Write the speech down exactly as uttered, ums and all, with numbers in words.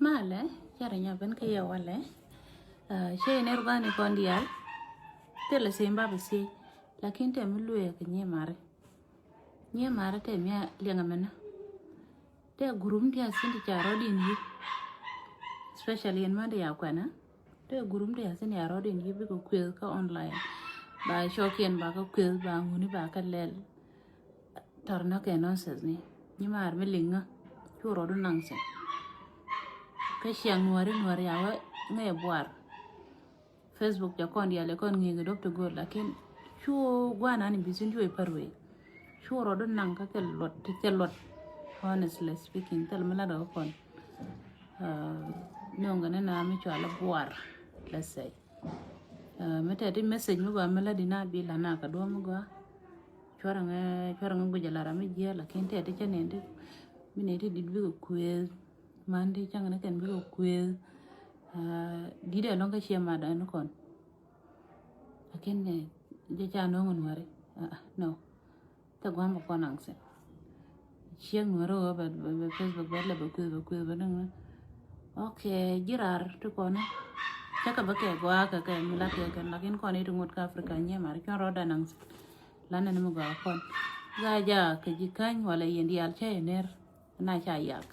Malɛ, carɛ nya ben kä yɛ walɛ. Cɛ inɛr gɔani kɔn diaal. Thilɛ sim ba bi siey. Lakin tɛ mi luee kɛ nyiɛ mari. Nyiɛ mari tɛ mi a liɛŋ amɛnä. Tɛ gurum ti a sin ti ca rɔɔd in yi. Especially in mandi ya kuɛnä. Tɛ gurum ti a sin ya rɔɔd in yi bikɛ kueth kä online. Ba cɔkiɛn ba kä kueth ba ŋuni ba kä lɛl. Tɔr nä kɛ nonsense ni. Nyi maar mi liŋä. Cu rɔɔdu naŋ sin. Kä ciaŋ nuɔri nuɔri a wä ŋɛ buar. Facebook ca kɔn diali kɔn ŋi̱i̱ŋ dop ti go̱o̱r lakin cu guana ni bisin cu iper wei. Cu rɔɔdu naŋ kä kɛ luɔt ti kɛ luɔt. Honestly speaking, thil mi lat ɔ kɔn. Noŋ gɛ ni na mi cua la buar. Let's say. Mi tɛt ti message mi gɔaa mi la di na bi la na ka duɔ mi gɔaa. Cuarɛ ŋɛ cuarɛ ŋɛ guic a lara mi jiɛ lakin tɛt ti cɛ nɛn ti mi nɛn ti dit bikɛ kuëëth. Man ti cäŋ ni kɛn bikɛ kuëëth. Dit ɛ lɔŋ kä ciɛ mat ɛn kɔn. Lakin jɛ ca nɔŋ nuɔri. No. Thɛ guam bä kɔn aŋ sin. Ciek nuɔrä ɣöö bɛ bɛ Facebook bɛ lɛ bɛ kueth bɛ kueth bɛ däŋ. Ok, jirar ti kɔn. Cä kɛ bä kɛ gɔaa kɛ kɛ mi la kɛ kɛn lakin kɔn iti ŋut kä Africa nyie mar cuɔn rɔɔdan aŋ sin. Lanɛ ni mi gɔaa kɔn. Gaa ja kɛ ji̱ käny wala yɛn diaal cä yɛ ner. Na ca yak.